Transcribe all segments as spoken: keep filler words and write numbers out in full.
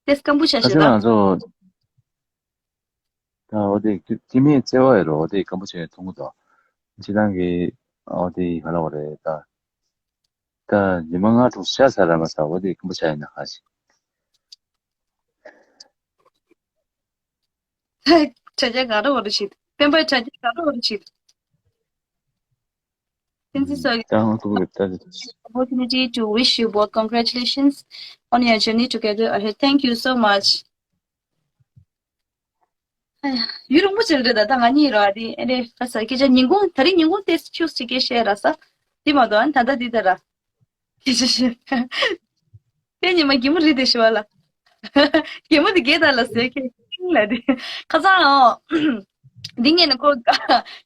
ཏེས་སྐམ་པོ་ཆ་ཨ་ཤེས་ཅག་ད། ང་ཚོ་ད་འོ་དེ་སྐྱེ་དམན་བརྩེ་བ་ཡོད་རོ། འོ་དེ་སྐམ་པོ་ཆ་མཐོང་གི་འདུག་སྤྱི་བཏང་གི་འོ་དེ་ག་ལ་བ་རེད་ད། ད་ཉི་མ་ལྔ་དྲུག་ཤ་ཟ་ར་མ་ཟ་འོ་དེ་སྐམ་པོ་ཆ་ཡིན་ན་ཁ་ཤས། དྲ་རྒྱ་ག་རེ་བ་རེ་ཞིག་སྤེན་པའི་དྲ་རྒྱ་ག་རེ་བ་རེ་ཞིག Thank you, sir. ད་ང་ཐུག་རེད་ད། Opportunity to wish you both congratulations on your journey together ahead. Thank you so much. ཡུན་རིང་པོ་ཅིག་རེད་ད། ད་ང་གཉིས་ར་དེ་ཨེ་རེད་ཁ་ས་སྐད་ཆ་ཉིན་གུང་དེ་རིང་ཉིན་གུང་ཏེས་ཁྱུག་ཅིག་སྐད་བཤད་ར་ས། དེ་མ་གཏོགས་ཨ་ནི་ད་ལྟ་འདི་ལྟ་ར། སྐད་ཆ་བཤད། དེ་ཉི་མ་གད་མོ་རི་དེ་ཤི་བ་ལ། གད་མོ་དེ་གད་ད་ལ་ཟེར་ཁྱེད་ལ་དེ། ཁ་སང་ཨོ། འདི་ངས་ནི་ཁོ་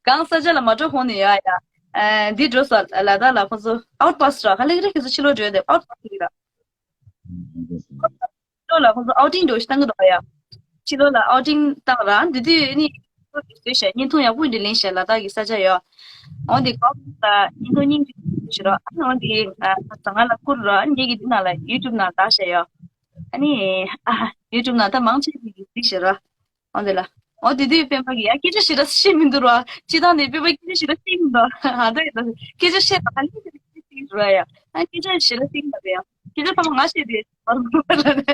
གང་ས་ཆ་ལ་མ་འགྲོ་ཧོང་ནས་ཡ་ཡ། འདི་འགྲོ་ས་ལ་དྭགས་ལ་ཁོ་ཚོ་ཨའུཊ་པ་སི་ར་ཧ་ལེ་རེ་ཁྱེད་ཚོ་ཕྱི་ལོགས་འགྲོ་ཡ་དེ་ཨའུཊ་པ་སི་ར། ཕྱི་ལོགས་ལ་ཁོང་ཚོ་ཨའུ་ཊིང་འགྲོ་ཞིག་བཏང་གི་འདུག་ཡ། ཕྱི་ལོགས་ལ་ཨའུ་ཊིང་བཏང་ར་འདི་དུས་ནི་བཟོས་བྱས་བརྙན་ཐུང་ཡག་པོ་འདི་ལེན་བྱས་ལ་དྭགས་ཀྱི་ས་ཆ་ཡོད། འོ་འདི་གོ་ལ་བརྙན་ཐུང་སྙིང་རྗེ་ཞུ་རོགས། ཨ་ནི་འོ་འདི་ང་ལ་བསྐུར་རོགས། ཨ་ནི་ངེད་ཀྱི་འདི་ནང་ལ་ཡུ་ཊུབ་ནང་བཏགས་བྱས་ཡོད། ཨ་ནི་ཡུ་ཊུབ་ནང་ད་མང་ཆེ་གིས་གཟིགས་བྱས་རོགས། འོ་འདི་ལ། འོ་དེ་དུས་སྤེན་པ་གིས་ཡ་སྐད་ཆ་ཞེ་དྲག་བཤད་མི་འདུག་ར། སྤྱི་བཏང་ནས་སྤེན་པ་སྐད་ཆ་ཞེ་དྲག་བཤད་མི་འདུག་ཨ་ད་ཡ་ད་སྐད་ཆ་བཤད་ད་ཧ་ལས་སྐད་ཆ་བཤད་ར་ཡ། ཨ་སྐད་ཆ་ཞེ་དྲག་བཤད་མི་འདུག་ཡ། སྐད་ཆ་ཚང་མ་ང་བཤད་དེ་བར་བར་ལ་ནས།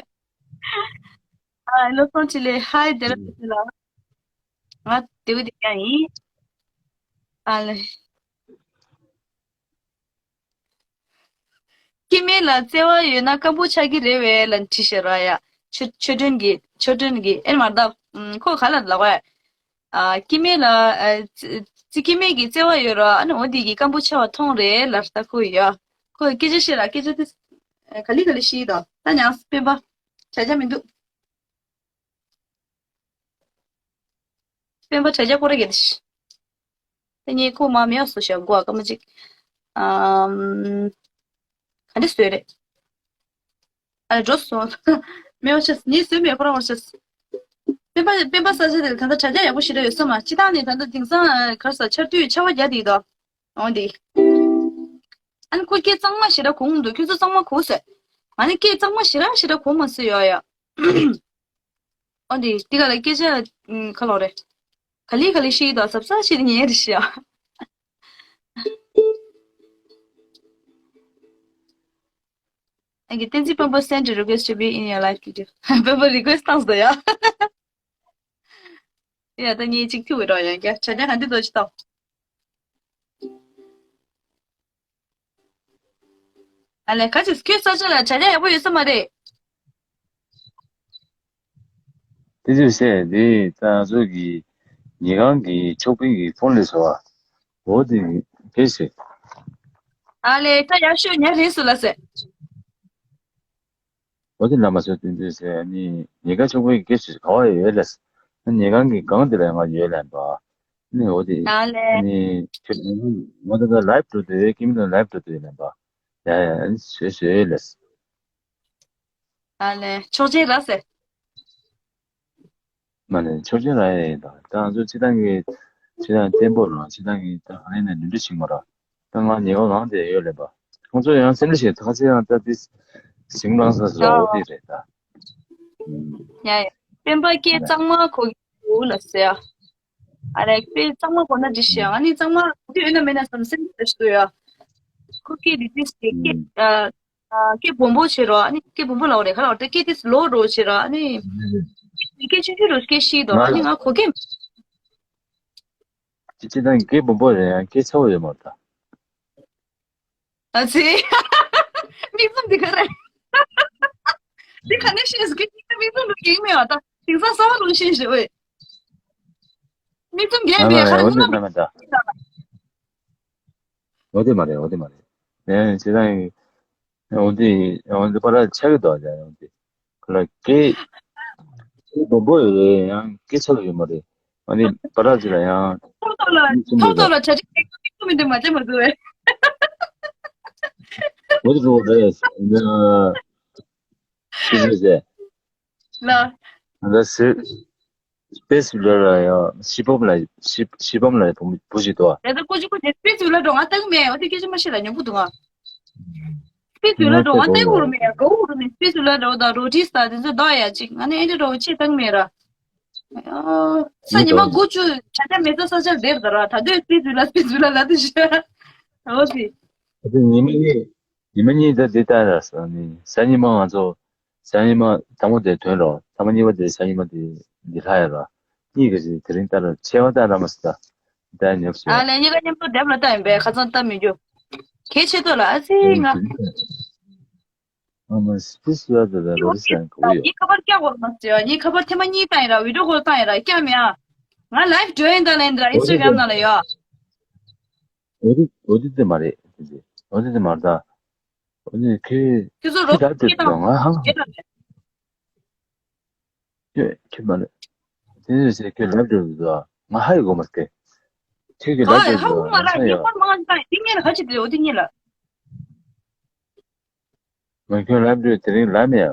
ཨ་བློ་བཟང་ཆེ་ལེ་ཧའི་དེ་ར་དེ་ལ། ང་དེ་བོ་དེ་ཀྱང་ཡིན། ཨ་ལེ། སྐྱེ་དམན་ལ་བརྩེ་བ་ཡོད་ན་སྐམ་པོ་ཆགས་ཀྱི་རེད་བས་ལ་བྲིས་ཤེས་ར་ཡ། ཆོས་ཆོས་སྒྲོན་གྱིས་ཆོས་སྒྲོན་གྱིས་ཨེ་མ་ད། ཁོ་ག་ལ་ལབ་པ། ཨ་སྐྱེ་དམན་ལ་ཨ་ཙི་ཙི་སྐྱེ་དམན་གྱི་བརྩེ་བ་ཡོད་ར་ཨ་ནི་འོ་དེ་གི་སྐམ་པོ་ཆགས་པ་མཐོང་རེད་ལ་ད་ཁོ་ཡ། ཁོ་སྐད་ཆ་བཤད་ར་སྐད་ཆ་དེ་ག་ལི་ག་ལི་ཤི་ད་ད་ཉང་སྤེན་པ་བྱ་རྒྱ་མི་འདུག་སྤེན་པ་དྲ་རྒྱ་སྐོར་ར་གལ་ཏེ། དེ་ངས་ཁོ་མ་མེད་སོ་ཞེས་གོ་ཨ་ཀ་མ་ཅིག་ཨམ། ག་འདྲ་བཟོས་རེད། ཨ་འགྲོ་སོང་། མེད་པ་ཆགས་ངས་བཟོས་མེད་ཁོ་རང་བ་ཆགས། སྤེན་པ་སྤེན་པ་ས་ཆ་དེ་ལ་ད་ལྟ་དྲ་རྒྱ་ཡག་པོ་ཞེ་དྲག་ཡོད་ས་མ་སྤྱི་བཏང་ནས་ད་ལྟ་དེང་སང་གར་ས་ཆར་དུས་ཆར་པ་རྒྱག་དེ་ཡིན་དོ། འོང་དེ། ཨ་ནི་ཁོ་སྐད་གཙང་མ་ཞེ་དྲག་གོ་མི་འདུག་ཁྱོད་ཚོ་གཙང་མ་གོ་ཟེར། ང་ནི་སྐད་གཙང་མ་ཞེ་དྲག་ཞེ་དྲག་གོ་མ་སོང་ཡོད་ཡ། ཨོ་འདི་འདི་ག་ལ་སྐད་ཆ་ཁ་ལོ་རེད། ག་ལི་ག་ལི་ཤི་དོ་ཟབ་ཟབ་ཤི་ཉེ་རེ་ཤི་ཡ། ཨ་གི་བསྟན་འཛིན་དཔོན་པོ་send a request to be in your live video. དཔོན་པོ་request་བཏང་སོང་ཡ། ཡ་ད་ངས་གཅིག་ཐུག་གི་རོགས་ཡ་རྒྱ་ཆ་རྒྱ་ག་འདི་དོ་ཅི་ཏོ། ཨ་ལས་ཁ་ཅིག་ཁྱོད་ས་ཆ་ལ་དྲ་རྒྱ་ཡག་པོ་ཡོད་ས་མ་རེད། དེ་ཚོས་ཟེར་དེ་ད་ང་ཚོ་གི་ཉེ་གང་གི་ཆོག་པིན་གི་ཕོན་ལས་སོ་བ། འོ་དེ་དེ་ཟེར། ཨ་ལས་ད་ཡག་ཤོས་ཉ་རེད་སུ་ལ་ཟེར། འོ་དེ་ལ་མ་སོ་དེ་ཚོས་ཟེར་ནི་ཉེ་གང་ཆོག་པིན་གི་སྐད་ཆ་ག་བ་ཡོད་ལས། ཉེ་གང་གི་གང་དེ་ལ་ང་ཡོད་ལན་པ། ནི་འོ་དེ། ཨ་ལས། ནི་ཁྱོད་ང་ད་ལ་ལའིབ་འགྲོ་དུས་ཀིམ་དང་ལའིབ་འགྲོ་དུས་ལན་པ། ཡ་ཡ་ཨ་ནི་བཟོས་བཟོས་ལས། ཨ་ལས་ཆོག་མཆན་ར་ཟེར། མ་ནས་ཆོག་མཆན་ར་ཡ་ཡིན་ད་ད་ང་ཚོ་སྤྱི་བཏང་གི་སྤྱི་བཏང་བརྟན་པོ་རང་སྤྱི་བཏང་གི་ད་ག་ནས་ནས་འདུན་འདྲི་ཞིག་མ་ར་ད་ང་ཉེ་གང་ལངས་དེ་ཡོད་ལན་པ། ཁོང་ཚོ་ཡང་སེམས་འདྲི་ཞིག་ཐག་ཆེ་ཡང་ད་དེ་ཞིང་ལངས་ས་སོ་འོ་དེ་རེད་ད། ཡ་ཡ་སྤེན་པ་སྐད་གཙང་མ་གོ་གི་འདུག་ལ་ཟེར་ཡ། ཨ་རེ་དཔེ་གཙང་མ་གོ་ན་འགྲིག་ཤག་ཨ་ནི་གཙང་མ་གོ་རྒྱུ་ཡོད་ན་མེད་ན་བསམ་སེམས་ཞིག་འདུག་ཡ། ཁོ་སྐད་འདི་ཏིས་ཀྱི་སྐད་ཨ་ཨ་སྐད་སྦོམ་པོ་བྱེད་རོགས། ཨ་ནི་སྐད་སྦོམ་པོ་ལབ་རེད་ག་ལབ་རེད། སྐད་ཏིས་ལོ་རོགས་བྱེད་རོགས། ཨ་ནི་སྐད་ཆུང་ཆུང་རོགས་སྐད་ཤེས་དོ། ཨ་ནི་ང་གོ་སྐད་ཅི་ཅི་དང་སྐད་སྦོམ་པོ་རེད་ཡང་སྐད་ཆེ་བོ་ཡོད་མ་རེད་ད། ཨ་ཙི། མིག་བཙུམ་འདི་ག་རེད། འདི་ག་ནས་ཤེས་སུ་གི་མིག་བཙུམ་འདུག་གིང་མེད་བ་ད་དེང་སང་གསར་བ་ལུང་ཤེས་ཞེས་འོས། མིག་བཙུམ་རྒྱས་པའི་ཁ་རེ་ཁོ་ན་མིག་བཙུམ་ད། འོ་དེ་མ་རེད་འོ་དེ་མ་རེད། ཡང་ཇི་ལྟར་འོ་དེ་འོ་དེ་པ་ར་ཆག་གི་འདུག་ཡང་འོ་དེ་ཁོ་ལ་སྐད་སྐད་སྦོམ་པོ་ཡོད་རེད་ཡང་སྐད་ཆག་གི་ཡོད་མ་རེད། ཨ་ནི་པ་ར་ཅི་ལ་ཡང་ཐོག་ཐོག་ལ་ཐོག་ཐོག་ལ་གྲ་སྒྲིག་མི་འདུག་མ་བྱེད་མ་དགོས་བས། འོ་དེ་འགྲོ་རེད། ཅི་ཟེར་ཟེར། ལ། ད་སི་སྤེ་སི་ལ་ལ་ཡང་ཤི་བོམ་ལ་ཤི་ཤི་བོམ་ལ་བུ་བུ་ཞིག་འདུག་ཨ། ད་ལྟ་ཀོ་ཅི་ཀོ་ཅི་སྤེ་སི་ལ་འགྲོ་ང་ལྟ་གི་མེད། འོ་དེ་སྐད་ཆ་མ་བཤད་ལ་ཉོབ་པོ་འདུག་ང་། སྤི་ཚུལ་ལ་འགྲོ་བ་བསྟན་དགོས་རུ་མེད་ཡ། དགའ་བོ་རུ་མེད། སྤི་ཚུལ་ལ་འགྲོ་དང་རོ་ཏི་ས་དེ་ཚོ་ལྡོག་ཡ་ཅིག་ང་ནི་ཨེ་འདྲ་འགྲོ་བ་ཆེ་བཏང་མེད་ར། ས་ཉི་མ་དགུ་བཅུ་ཆ་ཆ་མེད་ས་ས་ཆར་བསྡད་དར་བ་ད་དུས་སྤི་ཚུལ་ལ་སྤི་ཚུལ་ལ་ལ་དུ་ཤ། འོ་ཟི། ད་དུས་ཉི་མ་གཉིས། ཉི་མ་གཉིས་ད་འདི་ལྟར་ར་ས་ནི་ས་ཉི་མ་ང་ཚོ། ས་ཉི་མ་དང་པོ་དེ་ཐོན་རོགས། ཐ་མ་གཉིས་པ་དེ་ས་ཉི་མ་དེ་འདི་ལྷ་ཡ་ར། གཉིས་ཀ་ཞིག་དེ་རིང་ལྟར་ཆེ་བ་ལྟར་ར་མ་སི་ད། ད་ཉོབ་ཤོག་ཨ་ལས་གཉིས་ཀ་མཉམ་དུ་སྡེབ་ལ་ལྟ་ཡིན་པས་ཁ་ཚང་ལྟ་མི་རྒྱུ། གལ་ཆེ་ཏོ་ལ་ཨ་ཙི་ང་། ཨ་མ་སི་སི་ཡ་ད་ད་རོ་རི་སན་གོ་ཡོ། ངའི་ཁ་པར་སྐྱག་གོར་མ་སི་ཡ། ངའི་ཁ་པར་ཐེ་མ་གཉིས་བཏང་ཡིན་ར་བི་ཌིའོ་ཀོལ་བཏང་ཡིན་ར་སྐྱག་མེད་ཨ། ང་ལའིབ་འགྲོ་ཡིན་ད་ལན་ད་ཨིན་སི་ཊ་གྷ་རམ་ནང་ལ་ཡོད། འོ་དེ་འོ་དེ་དེ་མ་རེད། འོ་དེ་དེ་མ་རེད་ད། འོ་དེ་ཁྱོད་ཁྱོད་ཚོ་རོ་ཁྱོད་ད་ཁྱོད་དང་དུ་ང་ཧང་ཧང་། ཁྱོད་ད་ཁྱོད་ཁྱོད་མ་རེད། དེ་ནས་ཟེར་ཁྱོད་ལབ་འགྲོ་འདུག་ང་ཧ་ཡི་གོ་མ་སྟེ། ཁྱོད་ཀྱི་ལབ་ཧ་འགྲོ་ཧ་འདུག་ཧུ་མ་ང་ལ་ས་ཡ། ངས་ཁོར་མ་ང་ཞིག་ད་དེ་ངས་ལ་ཧ་ཅི་དེ་འོ་དེ་ངས་ལ། ང་ཁྱོད་ལབ་འགྲོ་དེ་རིང་ལབ་མེད་ཡ།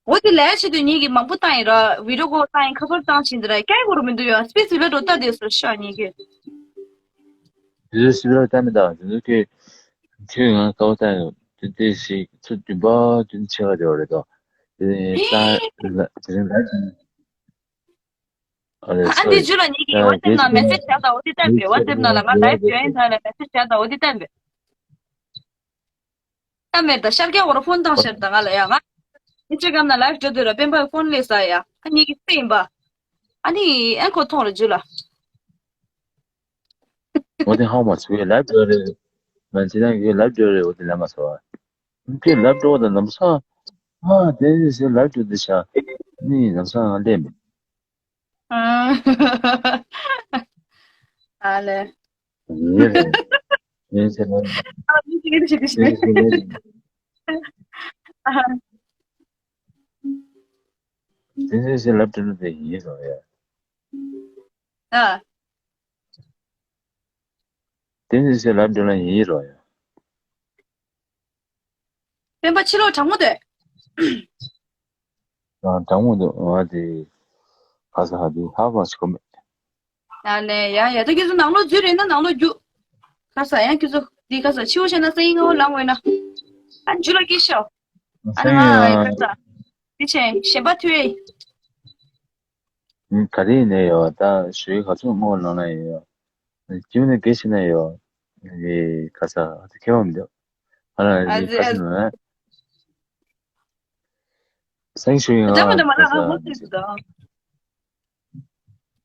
འོ་དེ་ལས་ཆེད་དུ་ཉིད་ཀྱི་མང་པོ་བཏང་ཡིན་ར་བི་ཌིའོ་ཀོལ་བཏང་ཡིན་ཁ་པར་བཏང་བཞིན་དེ་ར་སྐྱ་གོ་རུ་མི་འདུག་ཡ་སྤེ་སི་ལ་འགྲོ་ལྟ་དེ་སོ་ཤ་ཉིད་ཀྱི། དེ་ཚོ་སི་ལ་ལྟ་མི་དང་དེ་ཚོ་ཁྱོད་ཁྱོད་ང་ཀ་བ་བཏང་ཡོད་དེ་དེ་ཞིག་ཚུར་བདུན་པ་བདུན་ཕྱེད་ཀ་དེ་བ་རེད་དོ། དེ་ནས་ད་དེ་རིང་ལབ་ཨ་ལས་ཨ་འདི་སོ་ཇུ་ལ་ཉིད་ཀྱི་ད་ཝ་ཊི་སེབ་ནང་མེ་སེ་ཇི་བྱ་དང་འོ་དེ་བཏང་པས། ཝ་ཊི་སེབ་ནང་ལ་ང་ལའིབ་ཇོ་ཡིན་ཐང་ལ་མེ་སེ་ཇི་བྱ་དང་འོ་དེ་བཏང་པས། ད་མེད་ད་ཤར་རྒྱག་བར་ཕོན་བཏང་ཤར་ད་ང་ལ་ཡ་ང་། ཨིན་སི་ཊ་གྷ་རམ་ན་ལའིབ་འགྲོ་དུས་ལ་སྤེན་པའི་ཕོན་སླེབས་ས་ཡ་ཨ་ཉིད་ཀྱི་སེ་ཡིན་པ། ཨ་ནི་ཨན་ཁོ་མཐོང་ར་ཇུ་ལ། འོ་དེ་ཧ་མ་སུ་ཡི་ལབ་འགྲོ་རེད། ང་ཅི་ན་ཡི་ལབ་འགྲོ་རེད་འོ་དེ་ལབ་མ་སོང་བ། ཁྱོད་ལབ་འགྲོ་བ་དང་ལམ་སང་། ཨ་དེ་ནི་ཟེར་ལབ་འགྲོ་འདི་ཤ། ནི་ལམ་སང་ང་ལས་མེད། ཨ་ལེ། ཡིན་རེད། ཡིན་ཟེར་ན། ཨ་མི་ཅིག་གིས་ཤི་གི་ཤི། ཡིན་ཟེར་ན། ཨ་དེ་ནི་ཟེར་ལབ་འགྲོ་ནི་དེ་ཡིན་རོ་ཡ། ཨ། དེ་ནི་ཟེར་ལབ་འགྲོ་ན་ཡིན་རོ་ཡ། སྤེན་པ་ཕྱི་ལོགས་གྲང་མོ་དེ། གྲང་མོ་འདུག་ང་དེ་ཁ་ས་ཧ་དེ་ཧ་བ་ཞིག་གོ་མེད། ཡ་ལེ་ཡ་ཡ་ད་ཁྱེད་ཚོ་ནང་ལོགས་འཛུལ་རེད་ན་ནང་ལོགས་རྒྱུགས། ཁ་ས་ཡང་ཁྱེད་ཚོ་འདི་ཁ་ས་ཕྱི་བོ་བཤད་ན་སང་ཉིན་སྔ་བོ་ལངས་འོས་ན། ཨ་འཇུ་ལ་སྐད་ཤོག་ཨ་ནི་ང་ཁ་ས་འདི་བྱས་གཞན་པ་ཐུའི། ག་རེ་ཡིན་ནའི་ཡོད་ད་ཞུ་ཡིག་ག་ཚོད་སྔོན་ལ་ན་ཡོད། སྐྱིད་ནས་དགེ་ཤེས་ན་ཡོད། ཡེ་ཁ་ས་ཁེ་བ་མི་འདུག་ང་ལ་ཡེ་ཁ་ས་ན་སེང་ཞུ་ཡིན་ང་ཁ་ས་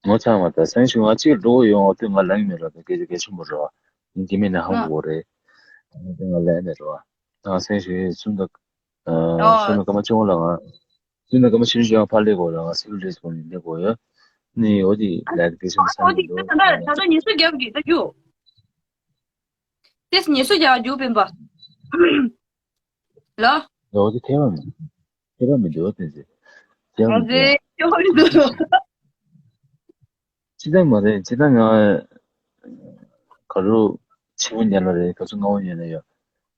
ངོ་ཚ་མ་ད་སེང་ཞུ་ང་གཅིག་འགྲོ་ཡོང་བ་དུས་ང་ལངས་མེད་ར་ད་སྐད་ཆ་གལ་ཆེན་པོ་རེད་བ། ཡིན་གྱི་མིན་ན་ཧང་གོ་རེད། ང་ལངས་མེད་ར་བ། ང་སེང་ཞུ་ཡིན་སུམ་ད་སུམ་ད་སྐར་མ་བཅོ་ལྔ་ལ་ང་། དེ་ནས་སྐར་མ་ཕྱིར་བཞག་ཕར་སླེབས་དགོས་ལ་ང་སི་ལུ་ལེས་པོ་ནས་སླེབས་དགོས་ཡོད། ནི་འོ་དེ་ལས་དེ་སྐད་ཆ་བསམ་གྱི་འདུག་ད་ལྟ་ད་ལྟ་ཉེས་གསོག་རྒྱབ་གི་ད་རྒྱུ། དེས་ཉེས་གསོག་རྒྱག་རྒྱུ་སྤེན་པ། ལ། འོ་དེ་ཐེ་བ་མི་ཐེ་བ་མི་འདུག་དེ་ཟེར། ཐེ་བ་མི་འདུག་ཨ་ཟེ་ཐེ་བ་མི་འདུག་སྤྱི་བཏང་མ་རེད། སྤྱི་བཏང་ང་ག་རུ་ཕྱི་པོ་ཉལ་ལ་རེད། ག་ཚོད་སྔ་པོ་ཉལ་ལ་ཡོད།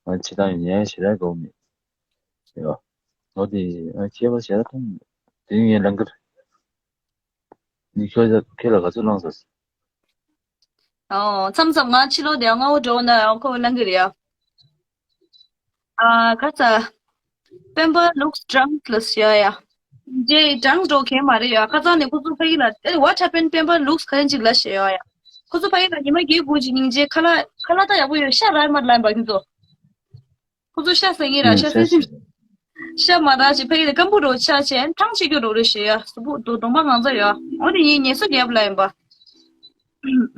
ང་སྤྱི་བཏང་ཉལ་ཞེ་དྲག་དགའ་པོ་མེད། ཡོད། ལོ་དེ་ང་ཁྱད་པར་ཞེ་དྲག་མཐོང་མེད། དེ་ངས་ལང་གི་རེད། ནི་ཁྱོད་ཁྱོད་ལ་ག་ཚོད་ལངས་སོང་། ཨོ་མཚམས་མཚམས་ང་ཕྱི་ལོགས་དེ་སྔ་པོ་འགྲོ་ན་ཡང་ཁོ་ལང་གི་རེད་ཡ། ཨ་ཁ་ཚ། སྤེན་པ་looks drunk ལ་ཟེར་ཡ། ཇེ་drunk འགྲོ་མཁན་མ་རེད་ཡ། ཁ་སང་ནས་ཁོ་ཚོ་ཕ་གི་ལ་ཨེ་what happened སྤེན་པ་looks ག་རེ་ཅིག་ལ་ཟེར་ཡ་ཡ། ཁོ་ཚོ་ཕ་གི་ལ་ཉི་མ་བརྒྱད་དགུ་ཅིག་སྙིང་རྗེ་ཁ་ལག་ཁ་ལག་ད་ཡག་པོ་ཡོད་ཤ་ར་མར་ལ་ཡིན་པ་ཁྱོད་ཚོ། ཁོ་ཚོ་ཤ་ཟ་གི་ར་ཤ་ཟ་སེམས། ཤ་མ་རག་ཅིག་ཕ་གི་ལ་སྐམ་པོ་རོ་ཆ་ཆེན་ཐང་ཆད་རྒྱུ་རོ་རེ་ཞེ་ཡ་གཟུགས་པོ་དོ་གདོང་པ་ངང་ཚ་ཡ། འོ་དེ་ཡིན་ངལ་གསོ་རྒྱབ་ལ་ཡིན་པ།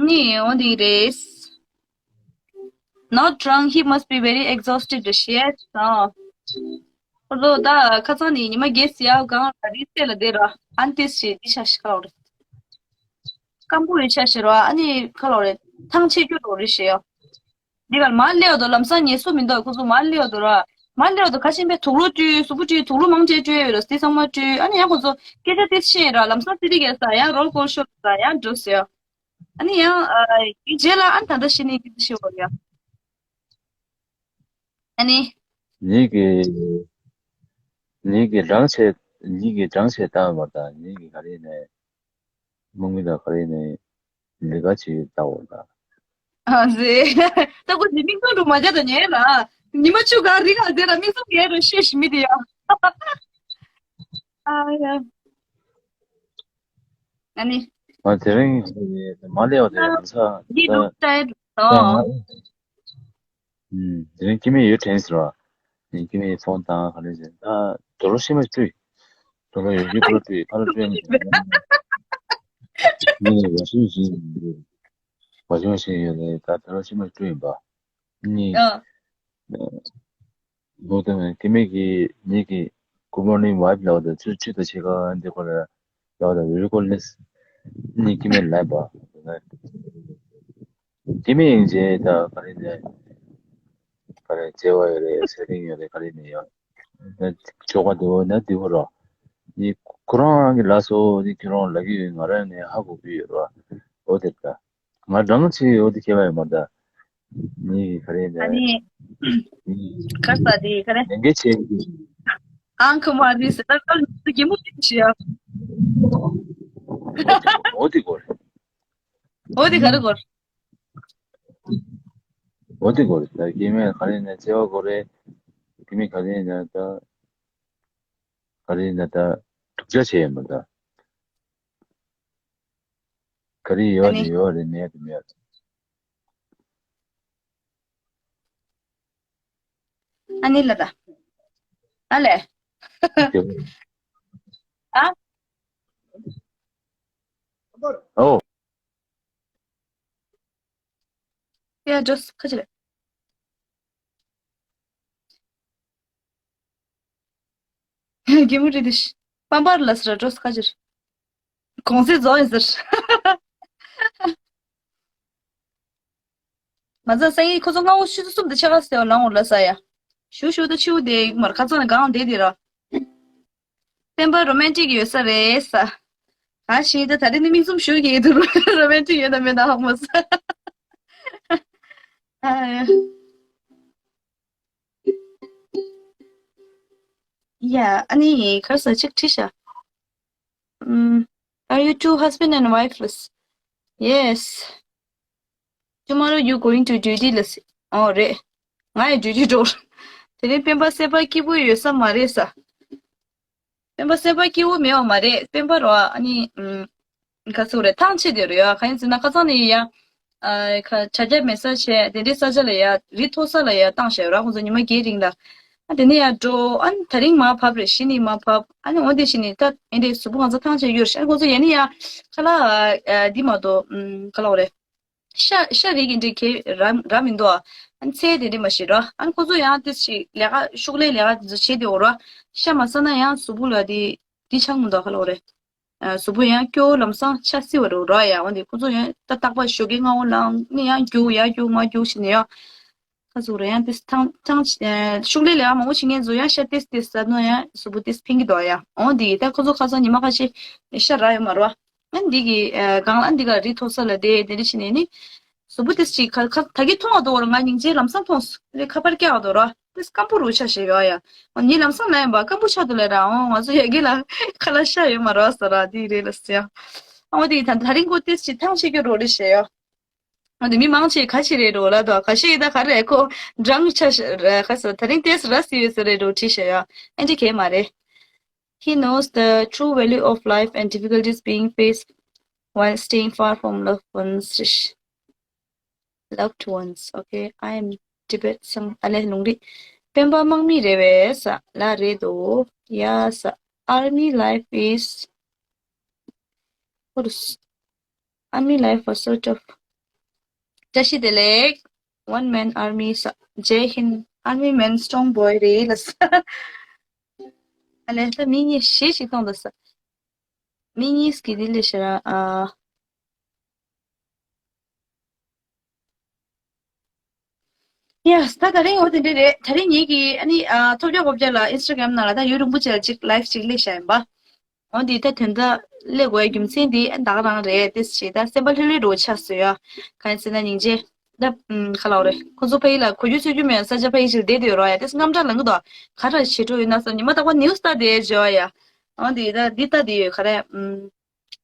ནི་འོ་དེ་རེད། Not drunk, he must be very exhausted རེ་ཞེ་ཡ། ཁོ་ཚོ་ད་ཁ་སང་ནི་ཉི་མ་བརྒྱད་ཟིན་ཡ་གང་ལ་རི་རྩེ་ལ་བསྡད་ར་ཨན་ཏིས་ཞེ་འདི་ཤ་ཤི་ཁ་ལོ་རེད། སྐམ་པོ་ཡོད་ཆ་ཤི་ར་ཨ་ནི་ཁ་ལོ་རེད་ཐང་ཆད་རྒྱུ་རོ་རེ་ཞེ་ཡ། འདི་གར་མར་སླེབས་འདུག་ལམ་སང་ཉལ་ས་མི་འདུག་ཁོ་ཚོ་མར་སླེབས་འདུག་ར། མར་སླེབས་འདུག་ཁ་ཆེན་པོའི་དུག་ལོག་བཀྲུས་གཟུགས་པོ་བཀྲུས་དུག་ལོག་མང་ཆེ་བཀྲུས་ཡོད་ར་དེ་ཚང་མ་བཀྲུས་ཨ་ནི་ཡང་ཁོ་ཚོ་སྐད་ཆ་དེ་བཤད་ར་ལམ་སང་ཙི་ཏི་གས་ས་ཡང་རོལ་སྐོར་ཤོར་ས་ཡང་འགྲོ་ཟེར། ཨ་ནི་ཡང་ཨ་དེའི་རྗེས་ལ་ཨ་ནི་ད་ལྟ་ཤི་ནས་སྐད་ཆ་བཤད་འོ་ཡ། ཨ་ནི། ཉིད་ཀྱི་ཉིད་ཀྱི་སྦྲང་ཆས་ཉིད་ཀྱི་སྦྲང་ཆས་བཏང་བ་དང་ཉིད་ཀྱི་ག་རེ་ནས། དམག་མི་དང་ག་རེ་ནས་ལས་ཀ་བྱེད་ཡོད་ལྟ་བ་ལ། ཨ་ཟེ། ད་ཁོ་ཟི་མིག་ཏོ་འགྲོ་མ་བྱ་དང་ཉལ་ལ། ཉི་མ་བཅུ་ག་རི་ག་དེ་ར་མིག་ཙུམ་གས་རུ་ཤེས་ཤི་མི་དེ་ཡ། ཨ་ཡ། ཨ་ནི། ང་དེ་རིང་མ་ལས་བ་དེ་ཡང་ཚ། འདི་ལུག་ཏའི་རོ། ཨུམ། དེ་རིང་སྐྱེ་དམན་ཡོད་དྲན་ཟེར་བ། ངས་སྐྱེ་དམན་ཕོན་བཏང་ག་རེ་ཟེར། ད་དོ་ལོ་ཤི་མ་བཏུས། དོ་ལོ་ཡོད་རྒྱུ་པོ་བཏུས་ཕ་ལ་སྤྲོད་མི་ཐུབ། ངས་བ་ཤིང་བཞིན་ཡིན། བ་ཤིང་བཞིན་ཡོད་ནས་ད་དོ་ལོ་ཤི་མ་བཏུས་ཡིན་པ། ངས། ཨ། ལོ་དང་སྐྱེ་དམན་གྱི་ཉིད་ཀྱི་Good morning wife ལབ་དང་ཆུ་ཆུ་དང་ཕྱེད་ཀ་འདི་ཁོ་ལ་ལབ་དང་very good ནས་ནི་སྐྱེ་དམན་ལབ་པ། སྐྱེ་དམན་ཡིན་རྗེས་ད་ག་རེ་ནས་ག་རེ་བརྩེ་བ་ཡོད་རེད་སེ་རིང་ཡོད་རེད་ག་རེ་ནས་ཡོད། ཆོག་པ་འདི་བོ་ན་འདི་བོ་རོ། ནི་ཁོ་རང་གི་ལ་སོ་ནི་ཁྱོད་རང་ལ་གི་ང་རང་ནས་ཧ་གོ་གི་ཡོད་རོ། འོ་དེ་ལྟ། ང་རང་ཚོའི་འོ་དེ་ཁྱད་པར་ཡོད་མ་ད། ནི་ག་རེ་ད། ཨ་ནི། ནི། ཁ་ས་དེ་ག་རེ། ལས་འགན་ཆེ་གི། ཨང་ཁ་མ་རི་ས་ད་ག་རེ་གི་མུ་ཏི་ཤི་ཡ། འོ་དེ་གོ་རེད། འོ་དེ་ག་རེ་གོ་རེད། འོ་དེ་གོ་རེད་ད་སྐྱེ་དམན་ག་རེ་ན་བརྩེ་བ་གོ་རེད། སྐྱེ་དམན་ག་རེ་ན་ད། ག་རེ་ན་ད། སྡུག་ཅག་བྱེད་ཡོད་མ་ད། ག་རེ་ཡོད་ཨ་ནི། རེད་ཡོད་རེད་མེད་རེད་མེད་རེད། ཨ་ནི་ལ་ད། ཨ་ལེ། ཨ། ཨོ། ཡ་ཇོས་ཁ་ཅི་རེད། རྒན་མོ་རེད་དེ། པམ་པར་ལ་སི་ར་ཇོས་ཁ་ཅི་རེད། གོང་ཚད་རྫོགས་ཡིན་ཟེར། མ་ཚད་སང་ཉིན་ཁོ་ཚོ་སྔ་བོ་ཆུ་ཚོད་གསུམ་དང་ཕྱེད་ཀ་ཟེར་བ་ལངས་འོང་ལ་ས་ཡ། ཞུ་ཞུ་ད་ཆུ་བོ་དེ་མར་ཁ་ཚང་ནས་གང་དེ་དེ་ར། སྤེན་པ་རོ་མན་ཊིག་ཡོད་ས་རེད་ས། ག་ཞིག་ད་ད་རེས་ནི་མིག་ཙུམ་ཞུ་གི་འདུག་རོ་མན་ཊིག་ཡོད་ན་མེད་ན་ཧ་གོ་མ་སོང་། ཨ་ཡ། ཡ་ཨ་ནི་ཁར་ས་ཅིག་ཁྲིད་ཤ། ཨུམ། Are you two husband and wife? Yes. Tomorrow you going to duty? ལ་སི། ཨོ་རེད། ང་ཡི་ཌིའུ་ཊི་འགྲོ། དེ་རིང་སྤེན་པ་སེམས་པ་སྐྱིད་པོ་ཡོད་ས་མ་རེད་ས། སྤེན་པ་སེམས་པ་སྐྱིད་པོ་མེད་པ་མ་རེད་སྤེན་པ་རོ་ཨ་ནི་ཨུམ། ག་ཚོད་རེད་ཐང་ཆད་དེ་རེད་ཡ་ག་ཡིན་ཟེར་ན་ཁ་སང་ནས་ཡ། ཨ་ཁ་ཆ་རྒྱ་མེད་ས་བྱས་དེ་འདྲའི་ས་ཆ་ལ་ཡ་རི་མཐོ་ས་ལ་ཡ་བཏང་བཞག་ར་ཁོང་ཚོ་ཉི་མ་བརྒྱད་རིང་ལ། ཨ་དེ་ནས་ཡ་འགྲོ་ཨ་ནི་ད་རིང་མར་བབས་རེད་གཞི་ནས་མར་བབས་ཨ་ནི་འོ་དེ་བཞིན་ནས་ད་ཨེ་འདྲའི་གཟུགས་པོ་གང་ཚ་ཐང་ཆད་ཡོད་རེད་ཨ་ནི་ཁོང་ཚོ་ཡ་ནི་ཡ་ཁ་ལག་ཨ་འདི་མ་གཏོགས་ཨུམ་ཁ་ལག་རེད། ཤ་ཤ་རིགས་ཀྱི་འདྲ་གས་ར་ར་མི་འདུག་ཨ་ནི་ཚལ་དེ་འདྲ་མ་ཞིག་ར་ཨ་ནི་ཁོང་ཚོ་ཡང་དེ་ཞིག་ལས་ཀ་ཤུགས་ལས་ལས་ཀ་དེ་ཚོ་བྱེད་དེ་འོ་ར་ཤ་མ་ཟ་ན་ཡང་གཟུགས་པོ་ལ་དེ་དེ་ཆགས་མི་འདུག་ཁ་ལག་རེད། གཟུགས་པོ་ཡང་སྐྱོ་བོ་ལམ་སང་ཆ་སྲིད་པ་རུ་ར་ཡ་འོ་འདི་ཁོ་ཚོ་ཡང་ད་རྟག་པར་ཞོགས་ཀས་སྔ་བོ་ལངས་ནི་ཡང་རྒྱུག་ཡ་རྒྱུག་མ་རྒྱུག་བྱས་ནས་ཡ། ཁ་ཟུག་ར་ཡང་ཏིས་ཐང་ཐང་ཤུགས་ལས་ལས་ཀ་མང་པོ་བྱེད་མཁན་ཚོ་ཡང་ཤ་ཏིས་ཏིས་ཟ་ནོ་ཡང་གཟུགས་པོ་ཏིས་ཕིང་གི་འདུག་ཡ་འོ་འདི་ད་ཁོ་ཚོ་ཁ་སང་ཉི་མ་ཁ་ཤས་ཤ་ར་ཡོད་མ་ར་ཨ་འདི་གི་གང་ལ་འདི་ག་རི་མཐོ་ས་ལ་དེ་དེ་འདྲ་བྱས་ནས་ནི། གཟུགས་པོ་ཏིས་ཅིག་ཁ་ཁ་ད་གི་མཐོང་བ་འདུག་ར་ང་སྙིང་རྗེ་ལམ་སང་མཐོང་སོང་ཁ་པར་སྐྱ་བ་འདུག་ར། ཏིས་སྐམ་པོ་རུ་ཆ་ཞེས་ཡོད་ཡ། ངའི་ལམ་སང་ལ་ཡིན་པ་སྐམ་པོ་ཆ་འདུག་ལས་ར་འོང་ང་ཚོ་ཡ་གི་ལ་ཁ་ལ་ཤ་ཡོད་མ་ར་ཟེར་ར་དེ་རེད་ལ་ཟེར་ཡ། འོ་དེ་ད་ད་རིང་ཁོ་ཏིས་ཅི་ཐང་ཆད་རྒྱུ་རོ་རེད་ཞེས་ཡ། འོ་དེ་མི་མང་ཆེ་ཁ་ཆེ་རེད་རོ་ལ་དོ་ཁ་ཤས་ད་ག་རེ་ཁོ་འགྲང་ཆ་ཤ་ར་ཁ་ས་ད་རིང་ཏིས་ར་སི་ཡོད་ཟེར་རེད་རོ་ཁྲི་ཞེས་ཡ། ཨེ་འདྲི་གས་མ་རེད། He knows the true value of life and difficulties being faced while staying far from loved ones. Loved ones. Okay, I am Tibet. Sang ale lungri. Pemba mangmi reves la redo. Yes, army life is. What is army life was sort of. Jashi delek. One man army. Jai Hind. Army man strong boy relas. Ale ta mini shi shi tong das. མི་གཉིས་ཀྱི་འདི་ལས་ཤར་ཨ། Yes ད་ད་རིང་འོ་དེ་འདྲ་རེད་ད་རིང་ངེད་ཀྱི་ཨ་ནི་ཨ་ཐོབ་རྒྱག་གོ་བརྒྱ་ལ་ཨིན་སི་ཊ་གྷ་རམ་ནང་ལ་ད་ཡུན་རིང་པོ་ཅིག་ལ་ཅིག་ལའིབ་ཅིག་སླེབས་བཞག་ཡིན་པ། འོ་འདི་ད་དོན་དག་སླེབས་དགོས་རྒྱུ་མཚན་འདི་ཨ་ད་ག་རང་རེད་དེ་ཞེས་ད་སེམས་པ་ལྷོད་ལྷོད་འགྲོ་ཆགས་སོང་ཡ། གང་ཡིན་ཟེར་ན་སྙིང་རྗེ། ད་ཁ་ལོ་རེད་ཁོ་ཚོ་ཕ་ཡུལ་ལ་གོ་རྒྱུ་ཚོད་རྒྱུ་མེད་ས་ཆ་ཕ་ཡུལ་ཞིག་བསྡད་དེ་ཡོད་རོགས་ཡ་དེ་དངངས་སྐྲག་ལངས་གི་འདུག་ག་རེ་བྱེད་འགྲོ་ཡོད་ན་བསམ་ཉི་མ་རྟག་པར་ནིའུ་སི་ལྟ་བསྡད་བྱས་ཡ། འོ་འདི་ད་འདི་ལྟ་འདི་ཡོད་ག་རེ།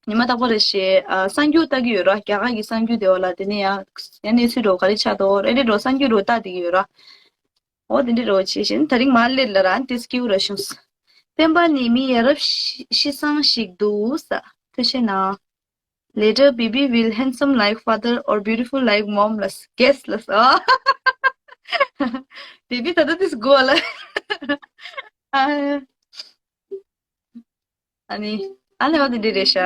ཉི་མ་རྟག་པར་རེ་བཞིན་ཨ་གསར་འགྱུར་ལྟ་གི་ཡོད་ར། རྒྱ་གར་གྱི་གསར་འགྱུར་དེ་བ་ལ་དེ་ནས་ཡང་ཡང་གནས་ཚུལ་འགྲོ་ག་རེ་ཆགས་འདུག་རེ་རེ་འགྲོ་གསར་འགྱུར་འགྲོ་ལྟ་བསྡད་ཀྱི་ཡོད་ར། འོ་དེ་འདྲ་རེད་བ། བྱས་ཤིང་དེ་རིང་མར་སླེབས་ལ་རང་དེ་སྐྱིད་པོ་ར་བྱུང་། སྤེན་པ་ནི་མི་ཡ་རབས་ཤི་ཤི་སང་ཞིག་འདུག་ས། ཐུགས་རྗེ་གནང་། Later, Bibi will handsome like father or beautiful like mom ལ་guess ལ་ས། Bibi ད་ལྟ་དེ་སྒོ་ལ། ཨ། ཨ་ནི། ཨ་ལེ་བ་དེ་འདྲ་རེད་ཤག་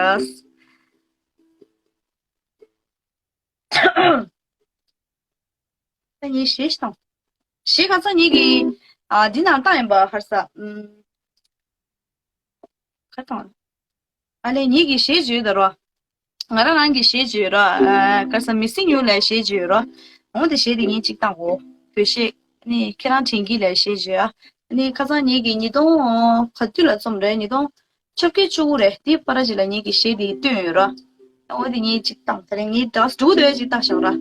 ད་ངས་གཞས་ཤིག་བཏང་། གཞས་གང་ཚང་ངེད་ཀྱིས་ཨ་འདི་ནང་བཏང་ཡིན་པ། ཧར་ས། ཨུམ། ག་བཏང་། ཨ་ལེ་ངེད་ཀྱིས་གཞས་བརྗོད་ད་རོ། ང་རང་རང་གི་གཞས་བརྗོད་རོ། ཨ་ག་ས་Missing You ལ་གཞས་བརྗོད་རོ། འོ་དེ་གཞས་དེ་ངས་གཅིག་བཏང་གོ། བོད་གཞས། ནི་ཁྱེད་རང་དྲན་གྱི་ལ་གཞས་བརྗོད་ཨ། ནི་ཁ་སང་ངེད་ཀྱིས་ཉིས་སྟོང་ག་དུས་ལ་རྩོམ་རེད། ཉིས་སྟོང་བཅོ་བརྒྱད་བཅུ་དགུ་རེད། དེའི་བར་ཞིག་ལ་ངེད་ཀྱིས་གཞས་དེ་བཏོན་ཡོད་ར། འོ་དེ་ངས་གཅིག་བཏང་། དེ་རིང་ངས་ཌག་སི་འབྲུག་དེ་གཅིག་བཏང་བཞག་ར། ཨུམ།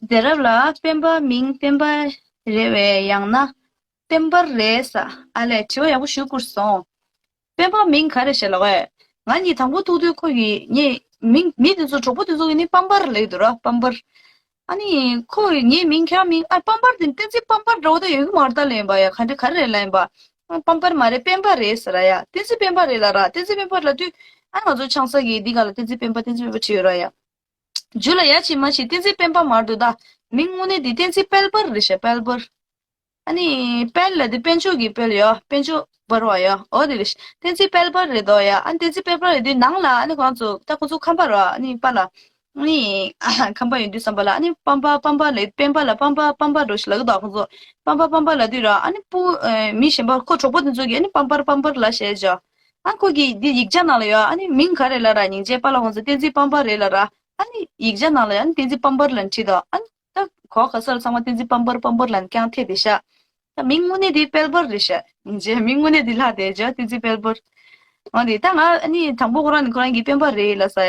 དེ་རབས་ལ་སྤེན་པ་མིང་སྤེན་པ་རེད་བས། ཡང་ན་བསྟན་པར་རེད་ས། ཨ་ལས་དྲི་བ་ཡག་པོ་ཞུ་བསྐུར་སོང་། སྤེན་པ་མིང་ག་རེ་བྱས་ལབ་པས། ང་གཉིས་དང་པོ་ཐུག་དུས་ཁོ་གིས་ངས་མིང་མི་དེ་ཚོ་གྲོགས་པོ་དེ་ཚོ་གིས་ནི་པམ་པར་ལབ་འདུག་ར། པམ་པར། ཨ་ནི་ཁོ་གིས་ངའི་མིང་ཁྱེད་རང་མིང་ཨ་པམ་པར་དེ་བསྟན་འཛིན་པམ་པར་འདྲ་བོ་ད་ཡོད་ཀྱི་མ་རེད་ད་ལབ་ཡིན་པ་ཡ། ག་འདྲ་ག་རེ་རེད་ལབ་ཡིན་པ། ཨ་པམ་པར་མ་རེད་སྤེན་པ་རེད་ཟེར་ར་ཡ། བསྟན་འཛིན་སྤེན་པ་རེད་ལབ་ར། བསྟན་འཛིན་སྤེན་པ་ལབ་དུས་ཨ་ང་ཚོ་ཆང་ས་གིས་འདི་ག་ལ་བསྟན་འཛིན་སྤེན་པ་བསྟན་འཛིན་སྤེན་པ་བྲིས་ཡོད་ར་ཡ། རྒྱུ་ལ་ཡ་ཆེ་མ་ཆེ་བསྟན་འཛིན་སྤེན་པ་མ་རེད་འདུག་ད། མིང་དངོས་གནས་དེ་བསྟན་འཛིན་དཔལ་འབར་རེད་ཤག་དཔལ་འབར། ཨ་ནི་དཔལ་ལ་དེ་དཔལ་འབྱོར་གྱི་དཔལ་ཡོད། དཔལ་འབྱོར་འབར་བ་ཡོད། འོ་དེ་རེད། བསྟན་འཛིན་དཔལ་འབར་རེད་དོ་ཡ། ཨ་ནི་བསྟན་འཛིན་དཔལ་འབར་རེད་དུས་ནང་ལ་ཨ་ནི་ཁོང་ཚོ་ད་ཁོང་ཚོ་ཁམས་པ་ར། ཨ་ནི་པཱ་ལགས། ཨ་ནི་ཁམས་པ་ཡིན་དུས་ཙམ་པ་ལ་ཨ་ནི་པམ་པ་པམ་པ་ལབ། སྤེན་པ་ལ་པམ་པ་པམ་པ་འགྲོ་ཞིག་ལབ་ཀྱི་འདུག་ཁོང་ཚོ། པམ་པ་པམ་པ་ལབ་དུས་ར་ཨ་ནི་སྤུ་ཨེ་མི་གཞན་པ་ཁོ་གྲོགས་པོ་དེ་ཚོ་གིས་ཨ་ནི་པམ་པར་པམ་པར་ལབ་བཤད་བྱས། ཨ་ཁོ་གིས་འདི་ཡིག་ཆ་ནང་ལ་ཡོད། ཨ་ནི་མིང་ག་རེ་ལབ་ར། སྙིང་རྗེ་པཱ་ལགས་ཁོང་ཚོ་བསྟན་འཛིན་པམ་པར་རེད་ལབ་ར། ཨ་ནི་ཡིག་ཆ་ནང་ལ་ཡང་བསྟན་འཛིན་པམ་པར་ལབ་བྲིས་འདུག་ཨ་ནི་ད་གོ་ག་ས་ལ་ཚང་མ་བསྟན་འཛིན་པམ་པར་པམ་པར་ལབ་རྐྱང་ཐེབས་བསྡད་ཤག་ད་མིང་དངོས་གནས་དེ་དཔལ་འབར་རེད་ཤག་སྙིང་རྗེ། མིང་དངོས་གནས་དེ་ལྷག་བསྡད་ཤག་བསྟན་འཛིན་དཔལ་འབར། འོ་དེ་ད་ང་ཨ་ནི་དང་པོ་ཁོ་རང་ནི་ཁོ་རང་གི་སྤེན་པ་རེད་ལབ་ས་ཡ།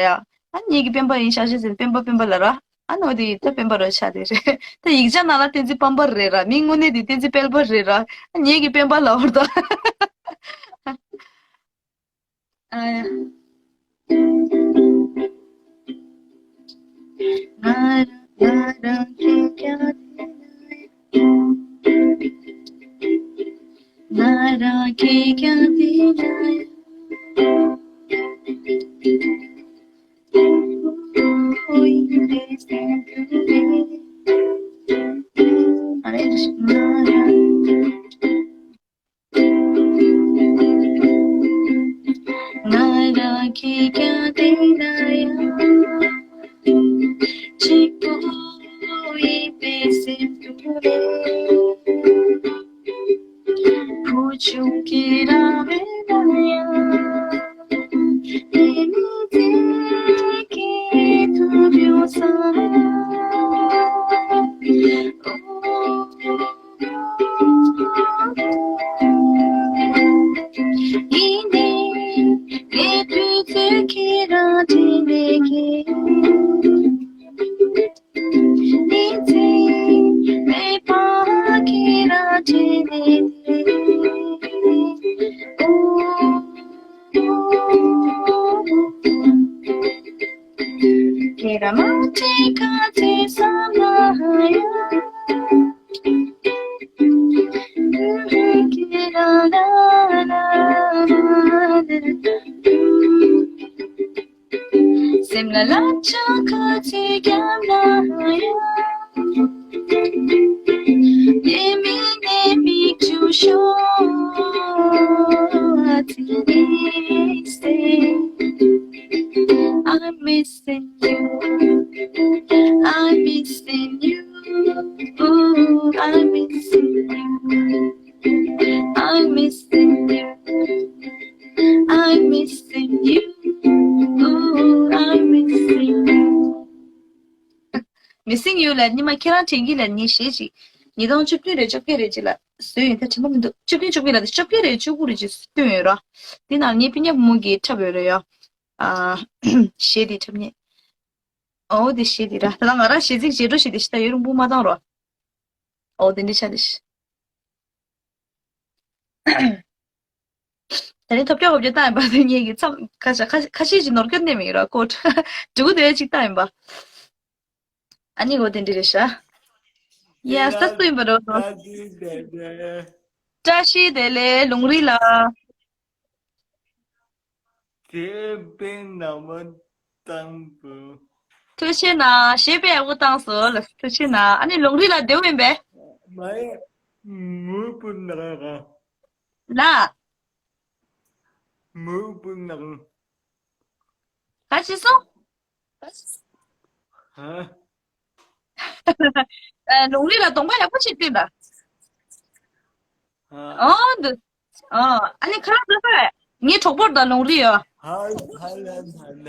ཨ་ནི་ངེད་ཀྱི་སྤེན་པ་ཡིན་ཤག་ཤག་ཟེར་ནས་སྤེན་པ་སྤེན་པ་ལབ་ར། ཨ་ནི་འོ་དེ་ད་སྤེན་པ་ར་ཆགས་བསྡད་རེད། ད་ཡིག་ཆ་ནང་ལ་བསྟན་འཛིན་པམ་པར་རེད་ར། མིང་དངོས་གནས་དེ་བསྟན་འཛིན་དཔལ་འབར་རེད་ར། ཨ་ངེད་ཀྱི་སྤེན་པ་ལབ་བར་ད། ཨ་ཡ། ང་རང་ང་རང་གི་རྒྱ་ང་རང་གི་རྒྱ་ང་རང་གི་རྒྱ་དེ་ན་ཡང་གཅིག་པོ་ཡིན་པའི་སེམས་ཀྱི་བུ་ཆུང་གི་རང་རེད་ན་ཡང་། སེམས་ལ་ལབ་ཆ་ག་ཚོད་བརྒྱབ་ན་ཡང་། དེ་མིན་ནས་མིག་ཆུ་ཤོར། I'm missing you. I'm missing you. Ooh, I'm missing you. I'm missing you. I'm missing you. Ooh, I'm missing you. Missing You ལ་ཉི་མ་ཁྱེད་རང་དྲན་གྱི་ལ་ནི་གཞས་ཅིག་ཉིས་སྟོང་བཅུ་བདུན་རེད་བཅོ་བརྒྱད་རེད་ཅིག་ལ་བཟོས་ཡོད། ད་དྲན་པ་མི་འདུག་བཅུ་བདུན་བཅོ་བརྒྱད་ལ་དེ་བཅོ་བརྒྱད་རེད་བཅུ་དགུ་རེད་ཅིག་བཏོན་ཡོད་ར། དེ་ནང་ངའི་ཕི་ཉག་མོ་གིས་འཁྲབ་ཡོད་རེད་ཡ། ཨ། གཞས་དེ་འཁྲབ་མཁན། ཨོ་དེ་གཞས་དེ་ར། ད་ང་རང་གཞས་ཚིག་རྗེས་འགྲོ་གཞས་དེ་ཤི་ད་ཡོད་རུང་པོ་མ་བཏང་རོ། ཨོ་དེ་འདྲ་ཆ་དེ་ཤི། ད་ནི་ཐོབ་རྒྱག་འོབ་རྒྱག་བཏང་ཡིན་པ་དེ་ངེད་ཀྱི་མཚམས་ཁ་ཤས་ཁ་ཁ་ཤས་ཀྱི་ནོར་སྐྱོན་དེ་མིན་ར་ཀོ་འགྲོ་གི་དེ་ཅིག་བཏང་ཡིན་པ། ཨ་ནི་འོ་དེ་འདྲ་རེད་ཤག་ཡ་ས་སུ་ཡིན་པ་རོ། བཀྲ་ཤིས་བདེ་ལེགས། བཀྲ་ཤིས་བདེ་ལེགས་ལུང་རིགས་ལགས། དེ་པེན་ནམ་བར་བཏང་བུ། ཐུགས་རྗེ་གནང་། གཞས་དཔེ་ཡག་པོ་བཏང་སོང་ལ་ཐུགས་རྗེ་གནང་། ཨ་ནི་ལུང་རིགས་ལགས་བདེ་པོ་ཡིན་པས། མ་ཡེ་མུ་པུ་ནང་ར། ལ། མུ་པུ་ནང་། ག་ཅི་སོང་། ཧ། ཨ། ལུང་རིགས་ལགས་གདོང་པ་ཡག་པོ་ཞིག་བསྟན་ད། ཧ། ཨོ་འདི། ཨོ་ཨ་ནི་ཁ་ལག་ཟ་ས་རེད། ངའི་གྲོགས་པོར་ད་ལུང་རིགས་ཡོད། ཧ་ཧ་ལ་ཧ་ལ། ཧ།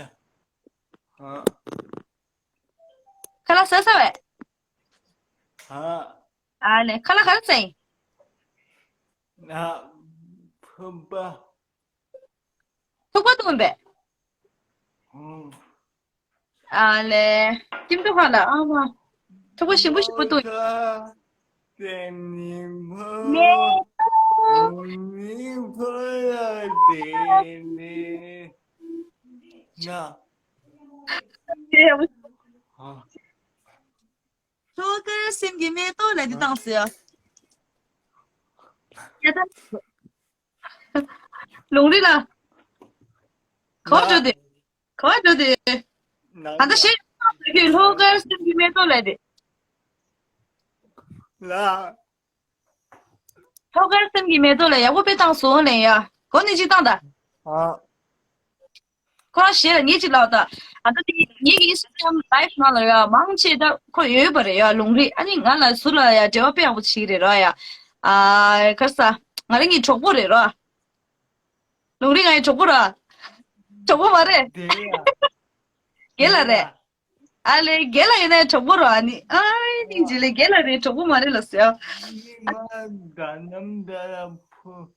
ཁ་ལག་ཟ་ས་བས། ཧ། ཨ་ལེ་ཁ་ལག་ག་རེ་ཟ་ཡིན། ཨ། ཕུམ་པ། ཐུག་པ་བཏུང་བས། ཨ་ལེ། ཀིམ་ཏུ་ཧ་ལ་ཨ་མ། ཐུག་པ་ཞིམ་པོ་ཞིམ་པོ་བཏུང་། ནེ། ནེ། ལྷོ་དཀར་སེམས་ཀྱི་མེ་ཏོག་ལ་འདི་བཏང་ཟེར། ལུང་རིགས་ལགས། ག་པར་འགྲོ་དེ། ག་པར་འགྲོ་དེ། ད་ལྟ་ཞེས་ལྷོ་དཀར་སེམས་ཀྱི་མེ་ཏོག་ལ་དེ། ལ། ལྷོ་དཀར་སེམས་ཀྱི་མེ་ཏོག་ལ་ཡག་པོ་དཔེ་བཏང་སོང་ལན་ཡ། གོ་ནི་གཅིག་བཏང་ད། ཨ། ཁོ་རང་ཞེས་ལ་ངས་གཅིག་ལབ་ད། ཨ་ད་དེ་ངེད་ཀྱི་ཨིན་སི་ཊ་གྷ་རམ་ལའེབ་ནང་ལ་ཡ་མང་ཆེ་ད་ཁོ་ཡོད་པ་རེད་ཡ་ལུང་རིགས། ཨ་ནི་ང་ལ་ཟུར་ལ་ཡ་འབྲེལ་བ་དཔེ་ཡག་པོ་བྱེད་ཀྱི་རེད་རོ་ཡ། ཨ་ག་རེ་ཟ། ང་རང་གི་གྲོགས་པོ་རེད་རོ། ལུང་རིགས་ང་ཡི་གྲོགས་པོ་ར། གྲོགས་པོ་མ་རེད། དེ་ཡ། རྒན་ལགས་རེད། ཨ་ལེ་རྒན་ལགས་ཡིན་ན་གྲོགས་པོ་ར་ཨ་ནི། ཨ་ནི་ཇི་ལེ་རྒན་ལགས་རེད་གྲོགས་པོ་མ་རེད་ལ་ཟེར། ཨ། ནི་མ་དགའ་ནམ་ད་ལ་ཕུ།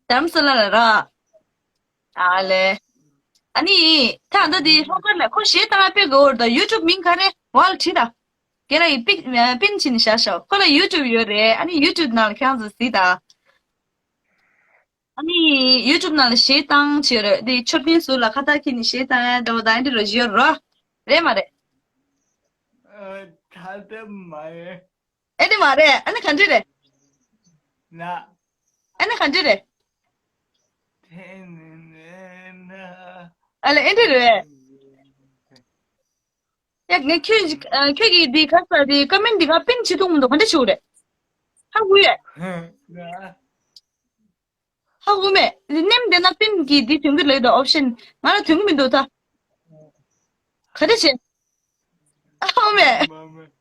དམ་སི་ལ་ལ་ར། ཨ་ལེ། ཨ་ནི། ད་ལྟ་དེ་ལྷོ་ཁར་ལ་ཁོ་གཞས་བཏང་ཡ་དཔེ་དགའ་བོ་རེད་ད། ཡུ་ཊུབ་མིང་ག་རེ་བ་ལ་བྲིས་ད། རྒན་ལགས་ཡི་པིན་པིན་བྱིན་བཞག་ཤག་ཁོ་ལ་ཡུ་ཊུབ་ཡོད་རེད། ཨ་ནི་ཡུ་ཊུབ་ནང་ལ་ཁྱེད་རང་ཚོ་གཟིགས་ད། ཨ་ནི་ཡུ་ཊུབ་ནང་ལ་གཞས་བཏང་བྱས་རེད་དེ། མཆོད་རྟེན་ཟུར་ལ་ཁ་བཏགས་འཁྱེར་ནས་གཞས་བཏང་ཡ་འདྲ་བོ་དང་ཨེ་འདྲ་རོ་བཞི་ཡོད་རོ། རེད་མ་རེད། ཨ། ད་ལྟ་མ་རེད། ཨེ་འདྲ་མ་རེད། ཨ་ནི་ག་འདྲ་རེད། ན། ཨ་ནི་ག་འདྲ་རེད། དེ་ནི་ནས་ན། ཨ་ལེ་ཨེ་འདྲ་རེད། ཡ་ངས་ཁྱོད་ཨ་ཁྱོད་ཀྱིས་འདི་ག་ས་འདི་ཀ་མེན་འདི་ག་པིན་བྱེད་ཐུབ་མི་འདུག་ག་འདྲ་བྱེད་དགོས་རེད། ཧ་གོ་ཡས། ཧ་གོ་མེད། ནེམ་དེ་ན་པིན་གྱི་འདི་ཐོན་གྱི་ལོས་དང་ཨོབ་ཤན་ང་ལ་ཐོན་གྱི་མི་འདུག་ད། ག་འདྲ་བྱེད། ཧ་གོ་མེད།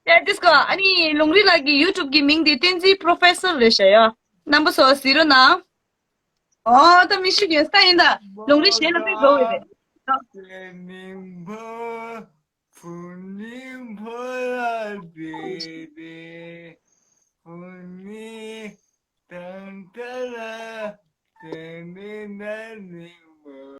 ཡ་ཏིས་ཀོ་ཨ་ནི་ལུང་རིགས་ལགས་ཀྱི་ཡུ་ཊུབ་ཀྱི་མིང་དེ་བསྟན་འཛིན་པོ་རོ་ཕེ་སར་རེད་ཤག་ཡ། རྣམ་པ་ཚོ་གཟིགས་རོགས་གནང་། ཨོ་ད་མི་ཤི་རྒན་ས་ཡིན་ད། ལུང་རིགས་གཞས་ལ་དཔེ་དགའ་བོ་རེད།